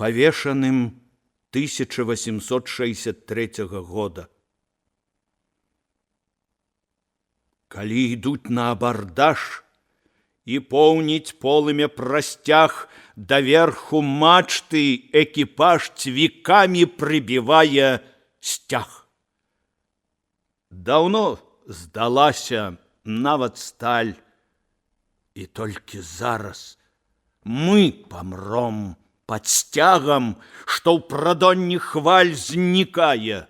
Павешаным 1863 года. Калі ідуць на абардаж і поўніць полымя прасцяг, даверху мачты экіпаж цвікамі прыбівае сцяг. Даўно здалася нават сталь, і толькі зараз мы памром пад сцягам, што ў прадонні хваль знікае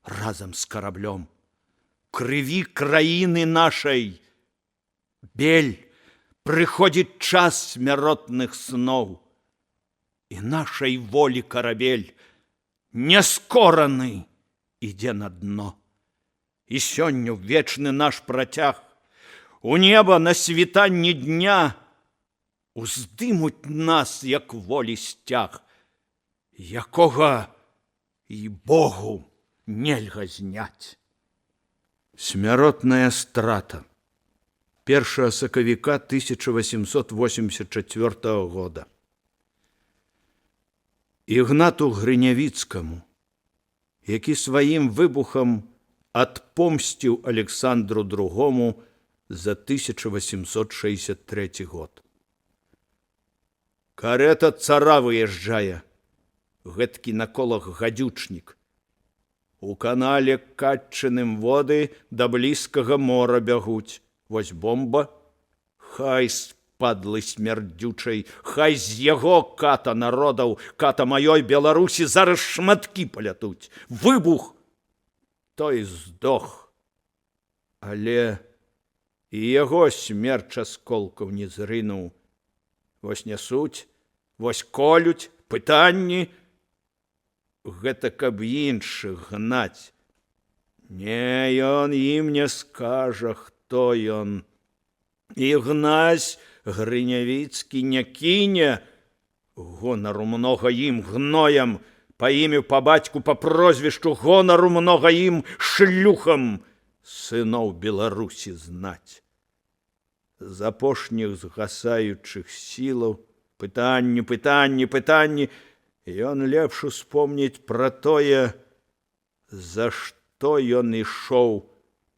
разам з караблём. Крыві краіны нашай бель, прыходзіць час смяротных сноў, і нашай волі карабель няскораны ідзе на дно. І сёння ў вечны наш працяг у неба на світанні дня уздымуць нас, як волі сцяг, якога і Богу нельга зняць. Смяротная страта. 1 сакавіка 1884 года. Ігнату Грынявіцкаму, які сваім выбухам адпомсціў Александру II за 1863 год. Карета цара выязджае, гэткі на колах гадзючнік. У канале катчыным воды да блізкага мора бягуць. Вось бомба, хай спадлы смярдзючай, хай з яго ката народаў, ката маёй Беларусі зараз шматкі палятуць. Выбух! Той здох. Але і яго смерч асколкаў не зрынуў. Вось нясуць, вось колюць, пытанні. Гэта каб іншых гнаць. Не, ён ім не скажа, хто ён. Ігнась Грынявіцкі не кіне, гонару многа ім гноям, па імю, па бацьку, па прозвішчу, гонару многа ім шлюхам сыноў Беларусі знаць. З апошніх згасаючых сілаў пытанні, пытанні, пытанні, ён лепш успомніць пра тое, за што ён ішоў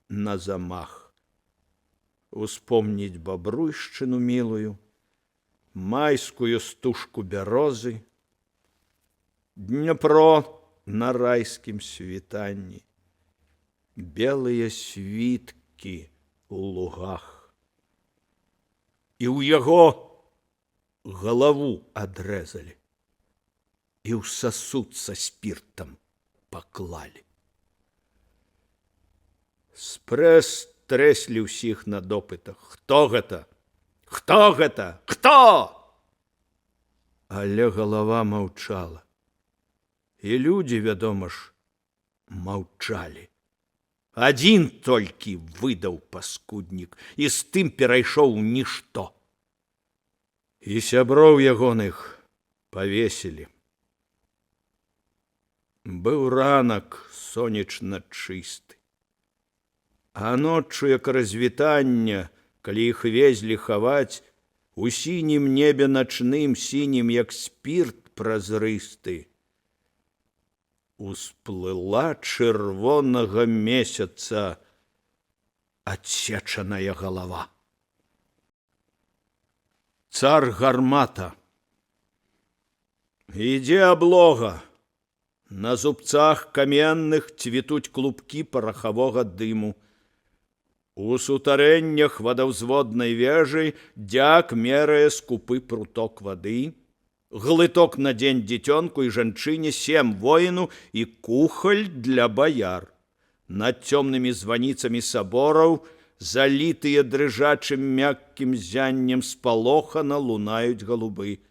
на замах. Успомніць Бабруйшчыну мілую, майскую стужку бярозы, Дняпро на райскім світанні, белыя світкі ў лугах. І ў яго галаву адрэзалі і ў сасуд са спіртам паклалі. Спрэс трэслі ўсіх на допытах. Хто гэта? Хто гэта? Хто? Але галава маўчала. І людзі, вядома ж, маўчалі. Адзін толькі выдаў паскуднік і з тым перайшоў у нішто. І сяброў ягоных павесілі. Быў ранак сонечна чысты. А ноччу, як развітання, калі іх везлі хаваць, у сінім небе начным, сінім, як спірт празрысты, усплыла чырвонага месяца адсечаная галава. Цар гармата. Ідзе аблога. На зубцах каменных цвітуць клубкі парахавога дыму. У сутарэннях вадаўзводнай вежы дзяк мерае скупы пруток вады, глыток на дзень дзіцёнку і жанчыне, сем воіну і кухаль для баяр. Над цёмнымі званіцамі сабораў, залітыя дрыжачым мяккім ззяннем, спалохана лунаюць галубы.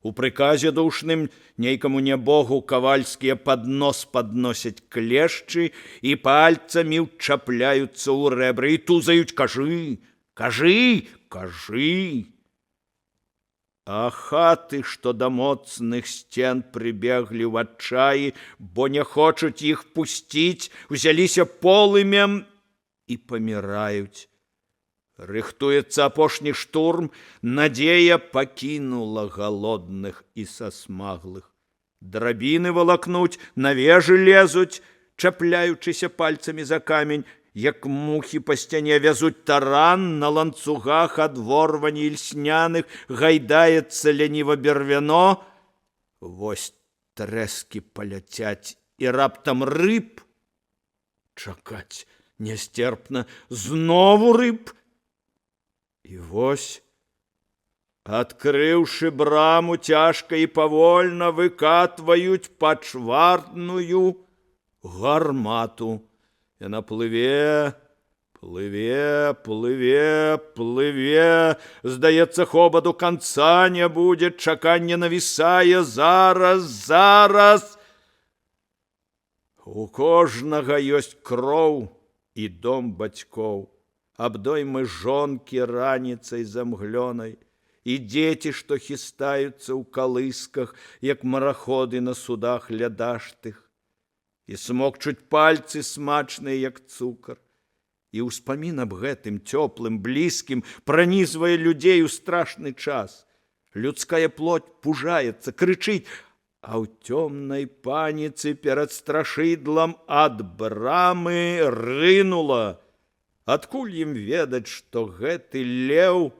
У прыказе душным нейкаму нябогу кавальскія пад нос падносяць клешчы і пальцамі ўчапляюцца ў рэбры і тузаюць: «Кажы, кажы, кажы!» А хаты, што да моцных сцен прыбеглі ў адчаі, бо не хочуць іх пусціць, узяліся полымем і паміраюць. Рыхтуецца апошні штурм, надзея пакінула галодных і сасмаглых. Драбіны валакнуць, на вежы лезуць, чапляючыся пальцамі за камень, як мухі па сцяне, вязуць таран на ланцугах ад ворвані льсняных, гайдаецца ляніва бервяно. Вось трэскі паляцяць, і раптам рыб. Чакаць нястерпна, знову рыб. І вось, адкрыўшы браму, цяжка і павольна выкатваюць пачварную гармату. Яна плыве, плыве, плыве, плыве. Здаецца, хобаду канца не будзе, чаканне навісае, зараз, зараз. У кожнага ёсць кроў і дом бацькоў, абдоймы жонкі раніцай замглёнай, і дзеці, што хістаюцца ў калысках, як мараходы на судах лядаштых, і смокчуць пальцы смачныя, як цукар. І ўспамін аб гэтым цёплым, блізкім пранізвае людзей у страшны час. Людская плоть пужаецца, крычыць, а ў цёмнай паніцы перад страшыдлам ад брамы рынула. Адкуль ім ведаць, што гэты леў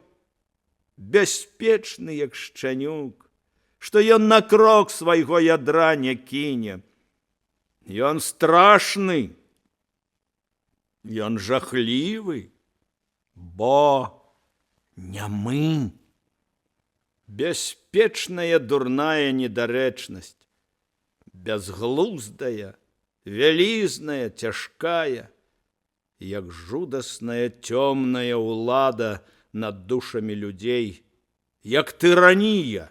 бяспечны, як шчанюк, што ён на крок свайго ядра не кіне? Ён страшны, ён жахлівы, бо нямы. Бяспечная дурная недарэчнасць, бязглуздая, вялізная, цяжкая, як жудасная цёмная ўлада над душамі людзей, як тыранія.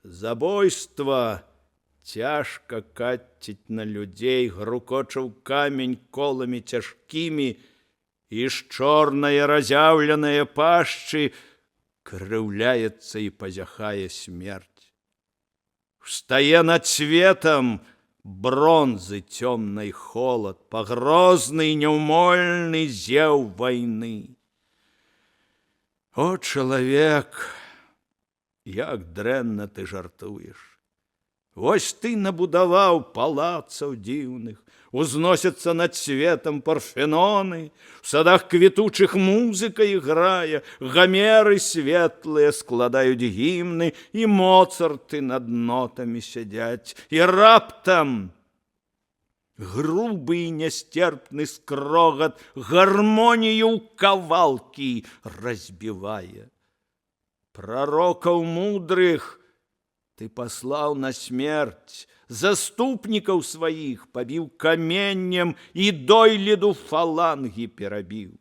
Забойства цяжка каціць на людзей, грукоча ў камень коламі цяжкімі, і з чорнае разяўленае пашчы крыўляецца і пазяхае смерць. Встае над светам бронзы цёмнай холад, пагрозны і няўмольны зеў вайны. О, чалавек, як дрэнна ты жартуеш! Вось ты набудаваў палацаў дзіўных, узносяцца над светам парфеноны, в садах квітучых музыка іграе, гамеры светлыя складаюць гімны, і моцарты над нотамі сядзяць, і раптам грубы і нястерпны скрогат гармонію ў кавалкі разбівае. Прарокаў мудрых ты паслаў на смерць, заступнікаў сваіх пабіў каменнем і дойліду фалангі перабіў.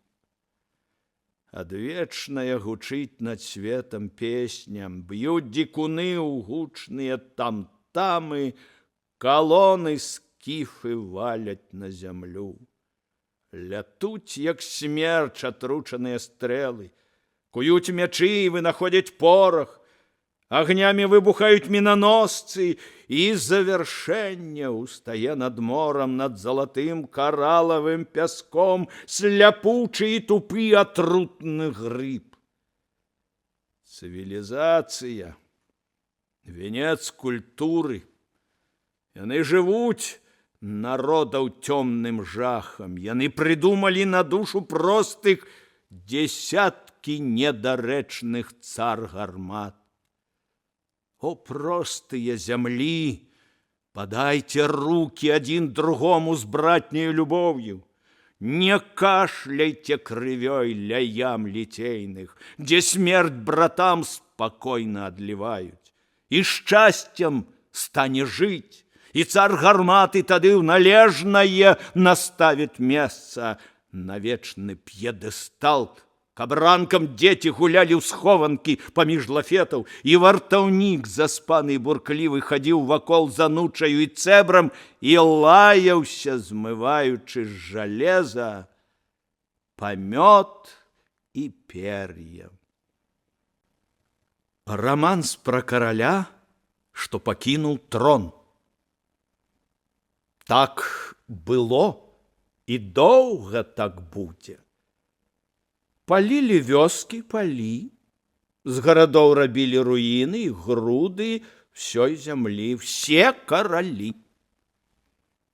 Адвечная гучыць над светам песня, б'юць дзікуны ў гучныя там-тамы, калоны скіфы валяць на зямлю. Лятуць, як смерч, атручаныя стрэлы, куюць мячы і вынаходзяць порах, агнямі выбухаюць мінаносцы, і завяршэнне устае над морам, над залатым каралавым пяском сляпучы і тупы атрутны грыб. Цывілізацыя, венец культуры, яны жывуць народаў цёмным жахам, яны прыдумалі на душу простых дзесяткі недарэчных цар гармат. О, простыя зямлі, падайце рукі адзін другому з братняю любоўю. Не кашляйце крывёй ля ям ліцейных, дзе смерць братам спакойна адліваюць. І шчасцем стане жыць, і цар гарматы тады ў належнае наставіць месца на вечны п'едэстал, каб ранкам дзеці гулялі ў схованкі паміж лафетаў, і вартаўнік заспаны і бурклівы хадзіў вакол за нучаю і цэбрам і лаяўся, змываючы з жалеза памёт і пер'е. Раманс пра караля, што пакінуў трон. Так было і доўга так будзе. Палілі вёскі, палі, з гарадоў рабілі руіны і груды. Всёй зямлі, все каралі.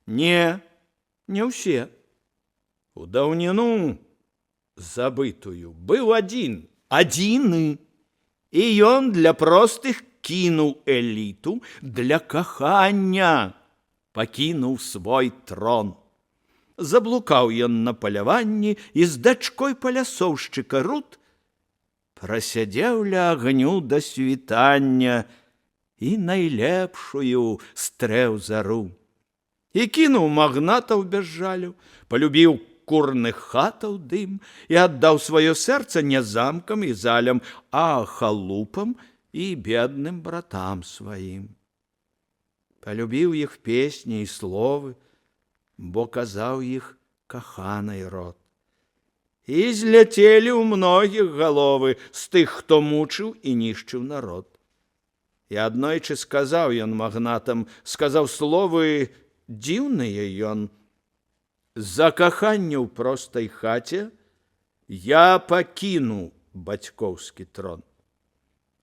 Не, не ўсе. У даўніну забытую быў адзін, адзіны, і ён для простых кінуў эліту, для кахання пакінуў свой трон. Заблукаў ён на паляванні і з дачкой палясоўшчыка Рут прасядзеў ля агню да світання і найлепшую стрэў зару. І кінуў магнатаў без жалю, палюбіў курных хатаў дым і аддаў сваё сэрца не замкам і залям, а халупам і бедным братам сваім. Палюбіў іх песні і словы, бо казаў іх каханай рот. І зляцелі ў многіх галовы з тых, хто мучыў і нішчыў народ. І аднойчы сказаў ён магнатам, сказаў словы дзіўныя ён: «За каханне ў простай хаце я пакіну бацькоўскі трон.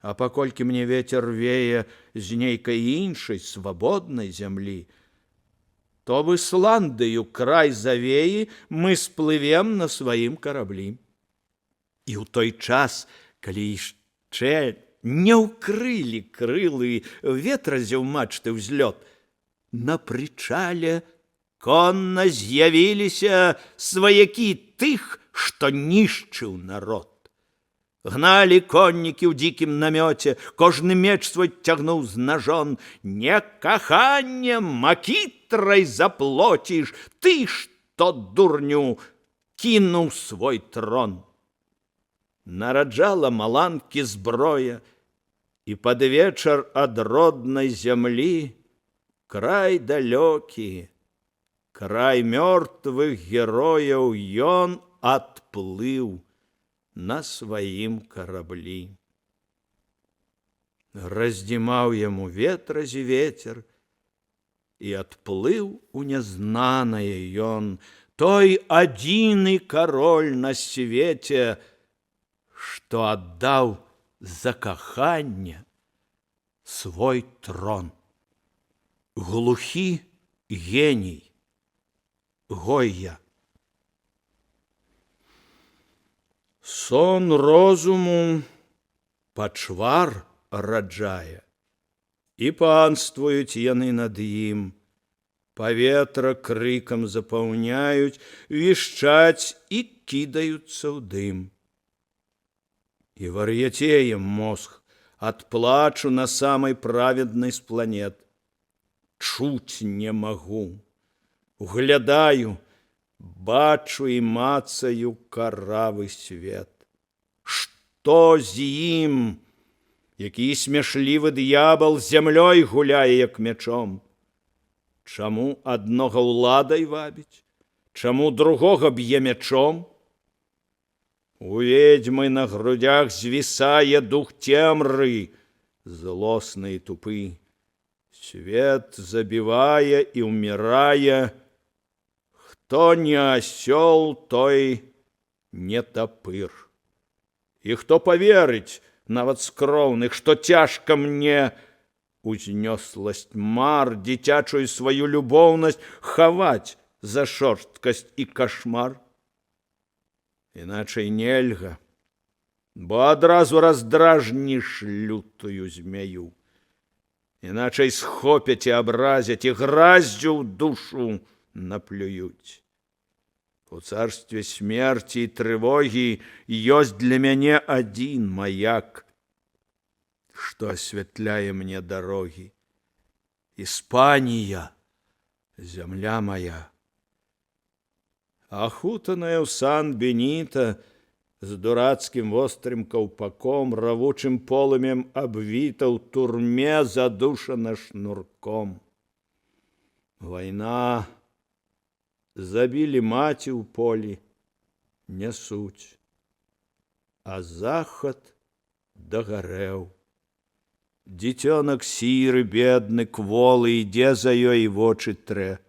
А паколькі мне ветер вее з нейкай іншай свабоднай зямлі, то в Ісландыю, край завеі, мы сплывем на сваім караблі». І ў той час, калі яшчэ не ўкрылі крылы ветразяў мачты ўзлёт, на прычале конна з'явіліся сваякі тых, што нішчыў народ. Гналі коннікі ў дзікім намёце, кожны меч свой цягнуў з нажон. «Не каханнем, макітрай заплоціш, ты, што, дурню, кінуў свой трон». Нараджала маланкі зброя, і пад вечар ад роднай зямлі, край далёкі, край мёртвых герояў, ён адплыў на сваім караблі. Раздзімаў яму ветразі ветер, і адплыў у нязнанае ён, той адзіны кароль на свеце, што аддаў за каханне свой трон. Глухі геній. Гойя. Сон розуму пачвар раджае, і панствуюць яны над ім, паветра крыкам запаўняюць, вішчаць і кідаюцца ў дым. І вар'яцее мозг ад плачу на самай праведнай з планет. Чуць не магу, углядаю, бачу і мацаю каравы свет. Што з ім? Які смяшлівы д'ябал зямлёй гуляе, як мячом? Чаму аднога ўладай вабіць? Чаму другога б'е мячом? У ведзьмы на грудях звісае дух цемры, злосны і тупы. Свет забівае і ўмірае. Хто не асёл, той не тапыр. І хто паверыць, нават з кроўных, што цяжка мне узнёсласць мар, дзіцячую сваю любоўнасць хаваць за шорсткасць і кашмар? Іначай нельга, бо адразу раздражніш лютую змяю. Іначай схопяць і абразяць, і граззю ў душу наплююць. У царстве смерці і трывогі ёсць для мяне адзін маяк, што асвятляе мне дарогі. Іспанія, зямля моя. Ахутаная ў сан-беніта, з дурацкім вострым каўпаком, равучым полымем абвіта, ў турме задушана шнурком. Вайна, забілі маці ў полі, нясуць, а захад дагарэў. Дзіцёнак сіры, бедны, кволы, ідзе за ёй і вочы трэ.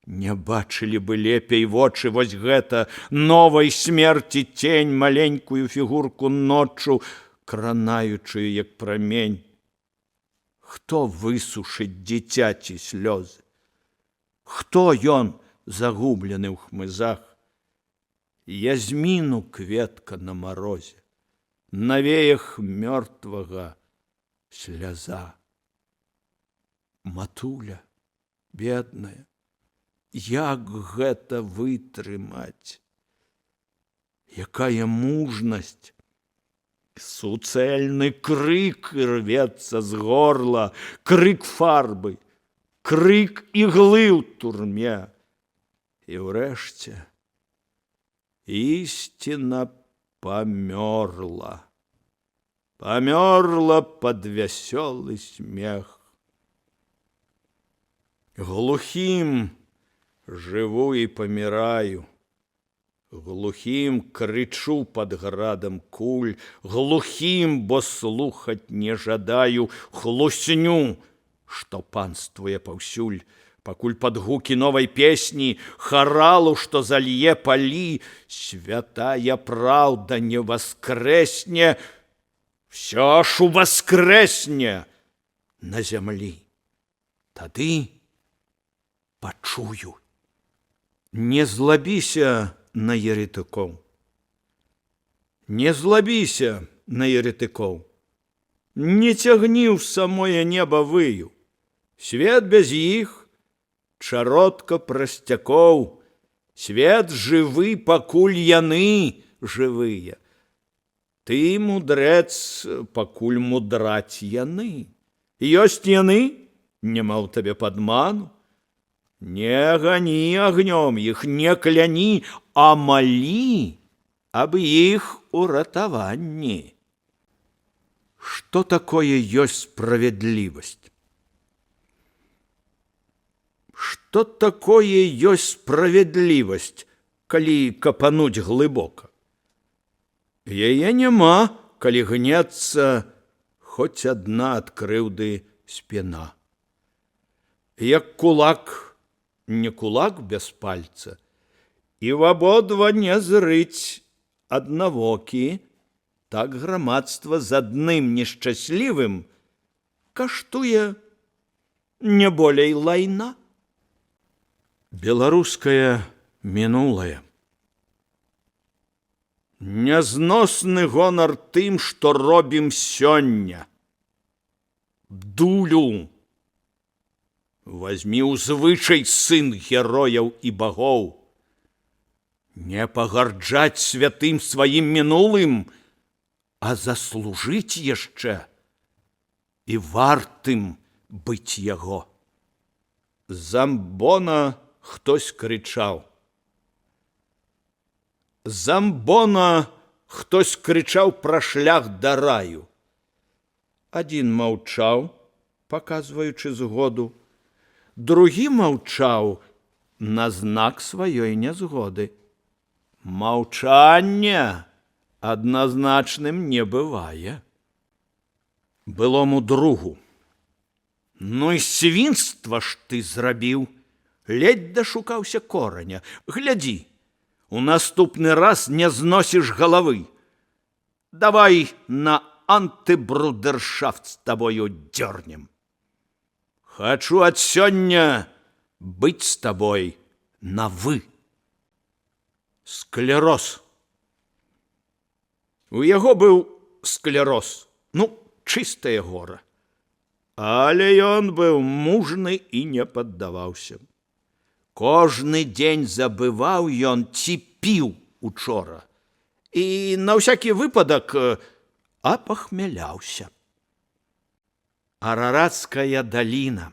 Не бачылі бы лепей вочы вось гэта новай смерці цень, маленькую фігурку ноччу, кранаючую, як прамень. Хто высушыць дзіцяці слёзы? Хто ён, загублены ў хмызах? Язміну кветка на марозе, на веях мёртвага сляза. Матуля, бедная, як гэта вытрымаць? Якая мужнасць! Суцэльны крык рвецца з горла, крык фарбы, крык іглы ў турме. І ўрэшце ісціна памёрла. Памёрла пад вясёлы смех. Глухім жыву і паміраю. Глухім крычу пад градам куль, глухім, бо слухаць не жадаю хлусню, што панствуе паўсюль, пакуль пад гукі новай песні, харалу, што залье палі, святая праўда не васкрэсне, всё ж уваскрэсне на зямлі. Тады пачую. Не злабіся на еретыкоў. Не злабіся на еретыкоў. Не цягні ў самое неба выю. Свет без іх чародка прасцякоў. Свет жывы, пакуль яны жывыя. Ты мудрэц, пакуль мудраць яны. Ёсць яны, няма ў табе падману. Не гані агнём іх, не кляні, а малі аб іх уратаванні. Што такое ёсць справядлівасць? Што такое ёсць справядлівасць, калі капануць глыбока? Яе няма, калі гнецца хоць адна ад крыўды спіна. Як кулак, не кулак без пальца, і в абодва не зрыць аднавокі, так грамадства з адным нешчаслівым каштуе не болей лайна. Беларускае мінулае. Нязносны гонар тым, што робім сёння. Дулю! Возьмі ў звычай, сын герояў і багоў, не пагарджаць святым сваім мінулым, а заслужыць яшчэ і вартым быць яго. З амбона хтось крычаў. З амбона хтось крычаў пра шлях да раю. Адзін маўчаў, паказваючы згоду, другі маўчаў на знак сваёй нязгоды. Маўчанне адназначным не бывае. Былому другу. Ну і свінства ж ты зрабіў, ледзь дашукаўся кораня. Глядзі, у наступны раз не зносіш галавы. Давай на антыбрудершафт з табою дзёрнем. Хачу ад сёння быць з табой на вы. Склероз. У яго быў склероз, ну, чыстае гора. Але ён быў мужны і не паддаваўся. Кожны дзень забываў ён, ці піў учора. І на ўсякі выпадак апахмяляўся. Араратская даліна.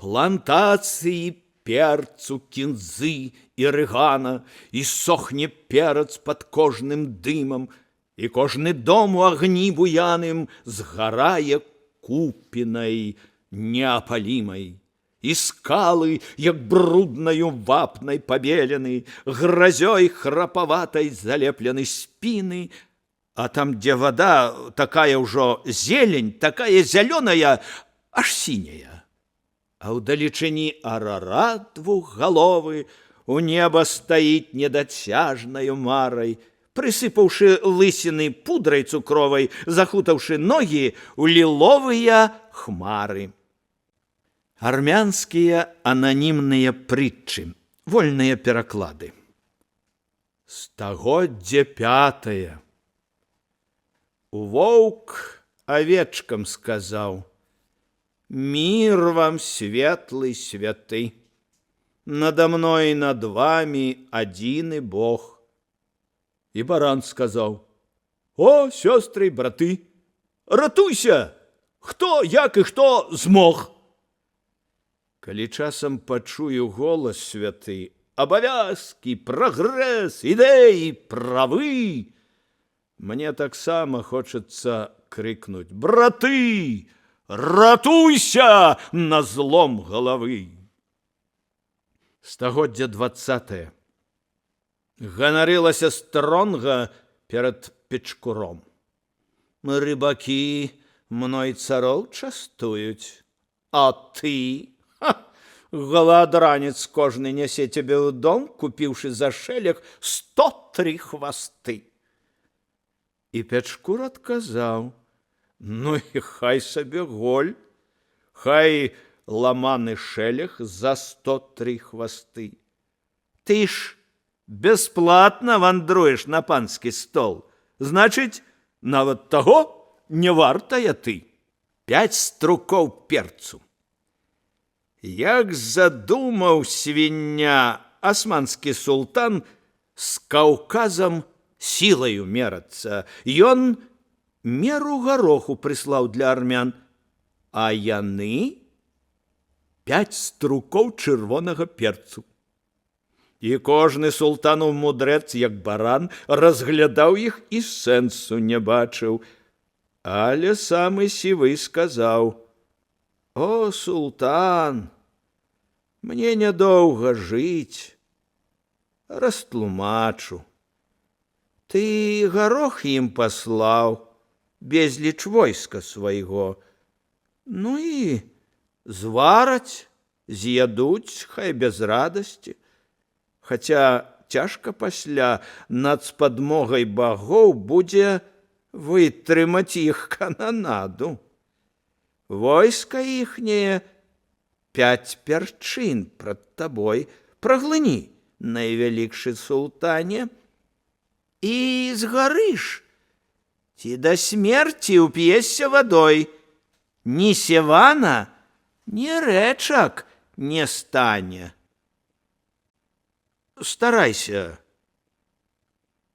Плантацыі перцу, кінзы і рыгана, і сохне перац пад кожным дымам, і кожны дом у агні буяным згарае купінай неапалімай. І скалы, як бруднаю вапнай пабелены, гразёй храпаватай залеплены спіны, а там, дзе вада, такая ўжо зелень, такая зялёная, аж сіняя. А ўдалечыні Арарат двухгаловы у неба стаіць недацяжнаю марай. прысыпаўшы лысіны пудрай цукровай, захутаўшы ногі ў ліловыя хмары. Армянскія ананімныя прытчы, вольныя пераклады. Стагоддзе пятае. Воўк авечкам сказаў: «Мір вам, светлы святы, надо мной и над вами адзіны Бог». І баран сказаў: «О, сёстры, браты, ратуйся, хто, як і хто змог». Калі часам пачую голас святы, абавязкі, прагрэс, ідэі, правы, мне таксама хочацца крыкнуць: «Браты, ратуйся на злом галавы!» Стагоддзе 20. Ганарылася стронга перад печкуром: «Рыбакі мной цароў частуюць, а ты, ха, галадранец, кожны нясе цябе ў дом, купіўшы за шэлег 103 хвасты». І пячкур адказаў: «Ну і хай сабе голь, хай ламаны шэлег за 103 хвасты. Ты ж бясплатна вандруеш на панскі стол, значыць, нават таго не вартая ты». 5 струкоў перцу. Як задумаў свіння асманскі султан з Каўказам сілаю мерацца, ён меру гароху прыслаў для армян, а яны 5 струкоў чырвонага перцу. І кожны султанаў мудрэц, як баран, разглядаў іх і сэнсу не бачыў. Але самы сівы сказаў: «О, султан, мне нядоўга жыць, растлумачу. Ты гарох ім паслаў, безліч войска свайго. Ну і звараць, з'ядуць, хай без радасці. Хаця цяжка пасля над спадмогай багоў будзе вытрымаць іх кананаду. Войска іхняе 5 пярчын прад табой праглыні, найвялікшы султане, і згарыш, ці да смерці ўп'ешся вадой, ні Севана, ні рэчак не стане. Старайся,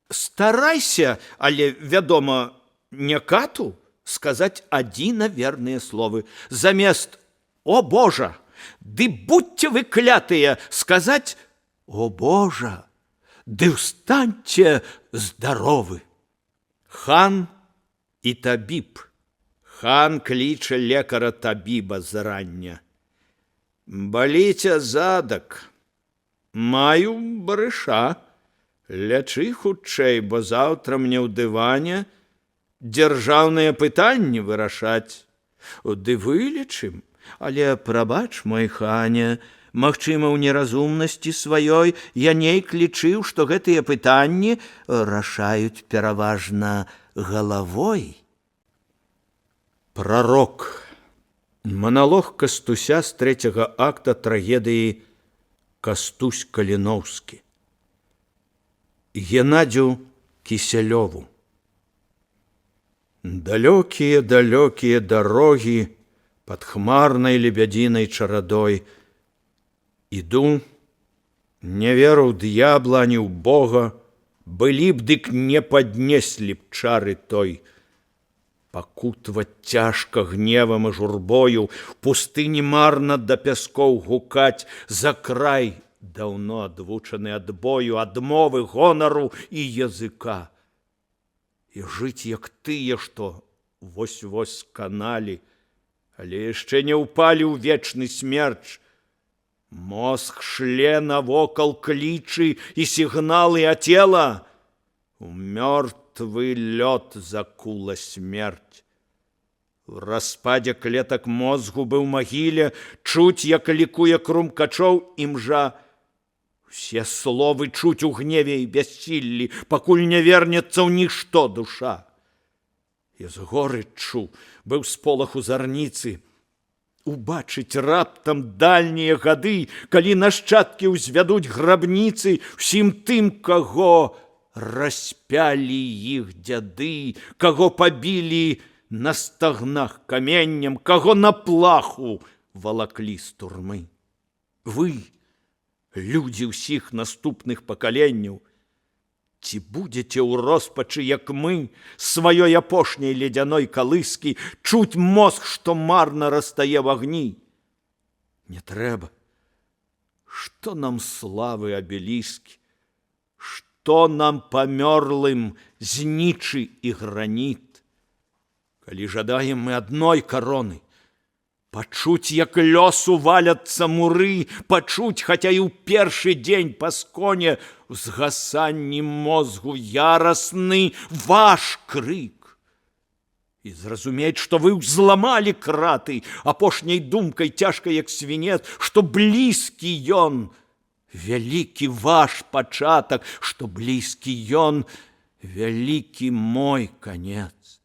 старайся, але, вядома, не кату, сказаць адзіна верныя словы. Замест «О Божа, ды будьце вы клятыя», сказаць: «О Божа, ды ўстаньце здаровы». Хан і табіб. Хан кліча лекара табіба зрання: «Баліць задак. Маю барыша. Лячы хутчэй, бо заўтра мне ў дыване дзяржаўныя пытанні вырашаць». «Ды вылечым, але прабач, мой хане, магчыма, ў неразумнасці сваёй я нейк лічыў, што гэтыя пытанні рашаюць пераважна галавой». Прарок. Маналог Кастуся з трэцяга акта трагедыі «Кастусь Каліноўскі». Генадзю Кісялёву. Далёкія, далёкія дарогі пад хмарнай лебядзінай чарадой. Іду, не веру ў д'ябла, ані ў Бога, былі б, дык не паднеслі б чары той. Пакутваць цяжка гневам і журбою, пустыні марна да пяскоў гукаць, за край даўно адвучаны ад бою, ад мовы, гонару і языка. І жыць, як тыя, што вось-вось сканалі, але яшчэ не ўпалі ў вечны смерч. Мозг шле навокал клічы і сігналы, а цела у мёртвы лёд закула смерць. У распадзе клетак мозгу быў магіле, чуць, як лікуе крумкачоў імжа. Усе словы чуць у гневе і бяссіллі, пакуль не вернецца ў нішто душа. І з горыччу быў сполах у зарніцы, убачыць раптам дальнія гады, калі нашчадкі ўзвядуць грабніцы ўсім тым, каго распялі іх дзяды, каго пабілі на стагнах каменнем, каго на плаху валаклі з турмы. Вы, людзі ўсіх наступных пакаленняў, ці будзеце ў роспачы, як мы, сваёй апошняй ледзяной калыскі, чуць мозг, што марна растае в агні? Не трэба. Што нам славы абеліскі? Што нам памёрлым знічы і граніт? Калі жадаем мы адной кароны, пачуць, як лёсу валяцца муры, пачуць, хаця і ў першы дзень па сконе, у згасанні мозгу ярасны ваш крык. І зразумець, што вы ўзламалі краты апошняй думкай цяжкай, як свінец, што блізкі ён, вялікі ваш пачатак, што блізкі ён, вялікі мой канец.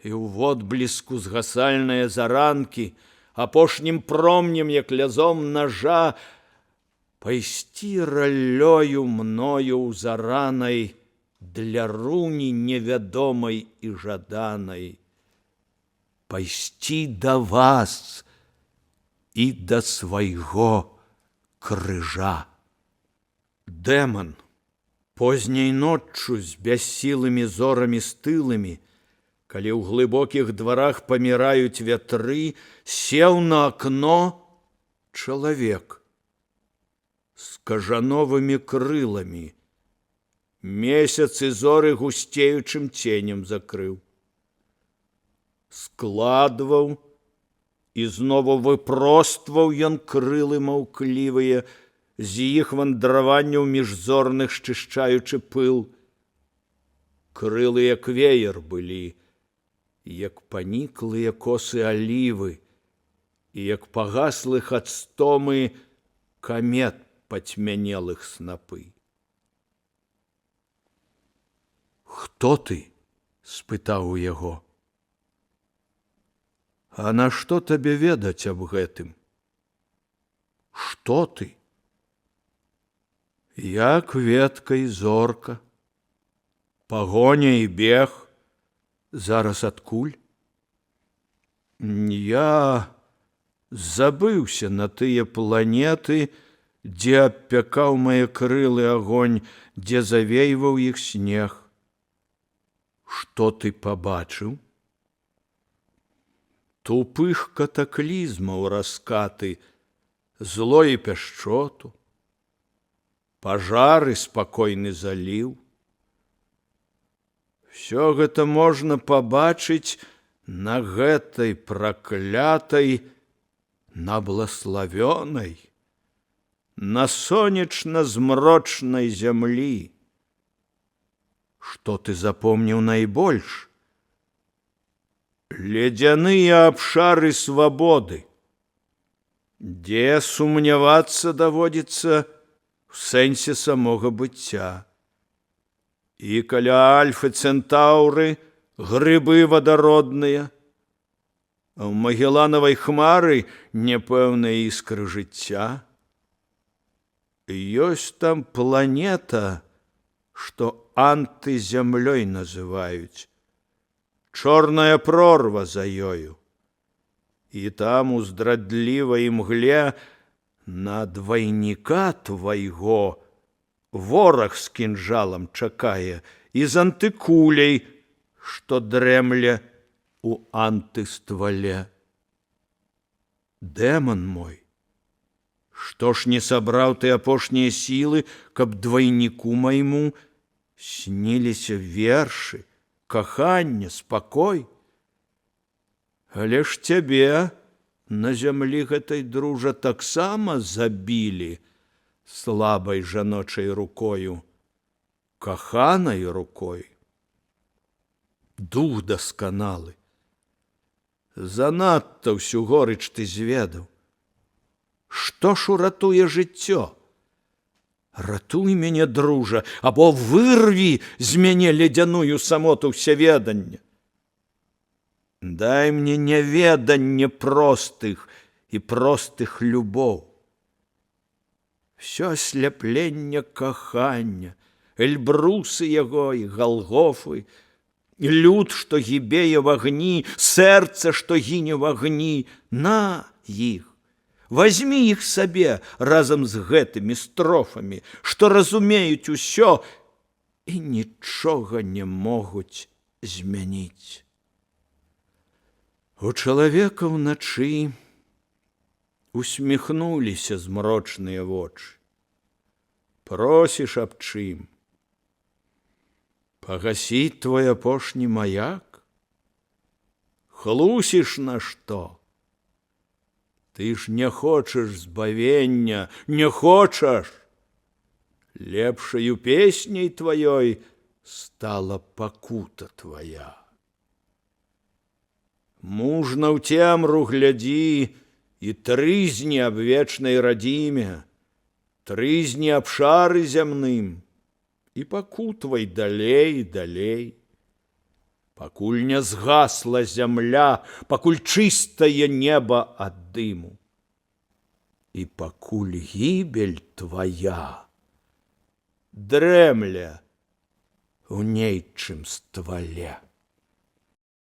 І ў водбліску згасальныя заранкі, апошнім промнем, як лязом ножа, пайсці раллёю мною ўзаранай для руні невядомай і жаданай, пайсці да вас і да свайго крыжа. Дэман, позняй ноччу з бяссілымі зорамі стылымі, калі ў глыбокіх дварах паміраюць вятры, сеў на акно чалавек з кажановымі крыламі, месяц і зоры гусцеючым ценем закрыў. Складваў і знову выпростваў ён крылы маўклівыя, з іх вандраванняў міжзорных шчышчаючы пыл. Крылы як веер былі, як паніклыя косы алівы, і як пагаслых ад стомы камет пацьмянелых снапы. Хто ты? Спытаў у яго. А нашто табе ведаць аб гэтым? Што ты? Я кветка і зорка, пагоня і бег, зараз адкуль? Я забыўся на тыя планеты, дзе абпякаў мае крылы агонь, дзе завейваў іх снег. Што ты пабачыў? Тупых катаклізмаў раскаты, зло і пяшчоту, пажары, спакойны заліў. Всё гэта можна пабачыць на гэтай праклятай, на блаславёнай, на сонечна-змрочнай зямлі. Што ты запомніў найбольш? Ледзяныя абшары свабоды, дзе сумнявацца даводзіцца в сэнсе самога быцця. І каля Альфы Цэнтаўры грыбы вадародныя, а ў Магелланавай хмары няпэўныя іскры жыцця. Ёсць там планета, што антызямлёй называюць, чорная прорва за ёю. І там у здрадлівай імгле на двайніка твайго вораг з кінжалам чакае і з антыкуляй, што дрэмле у антыствале. Дэман мой, што ж не сабраў ты апошнія сілы, каб двайніку майму сніліся вершы, каханне, спакой? Але ж цябе на зямлі гэтай, дружа, таксама забілі слабай жаночай рукою, каханай рукой. Дух дасканалы, занадта ўсю горыч ты зведаў. Што ж уратуе жыццё? Ратуй мяне, дружа, або вырві з мяне ледзяную самоту ўсяведання. Дай мне няведанне простых і простых любоў. Всё асляпленне кахання, Эльбрусы яго і Галгофы, люд, што гібее в агні, сэрца, што гіне в агні, на іх. Вазьмі іх сабе разам з гэтымі строфамі, што разумеюць усё і нічога не могуць змяніць. У чалавека ўначы усміхнуліся змрочныя вочы. Просіш аб чым? Пагасіць твой апошні маяк? Хлусіш на што? Ты ж не хочаш збавення, не хочаш. Лепшаю песняй тваёй стала пакута твоя. Мужна ў цемру глядзі і трызні аб вечнай радзіме, трызні аб шары зямным, і пакутвай далей і далей. Пакуль не згасла зямля, пакуль чыстае неба ад дыму. І пакуль гібель твая дрэмле ў нейчым ствале.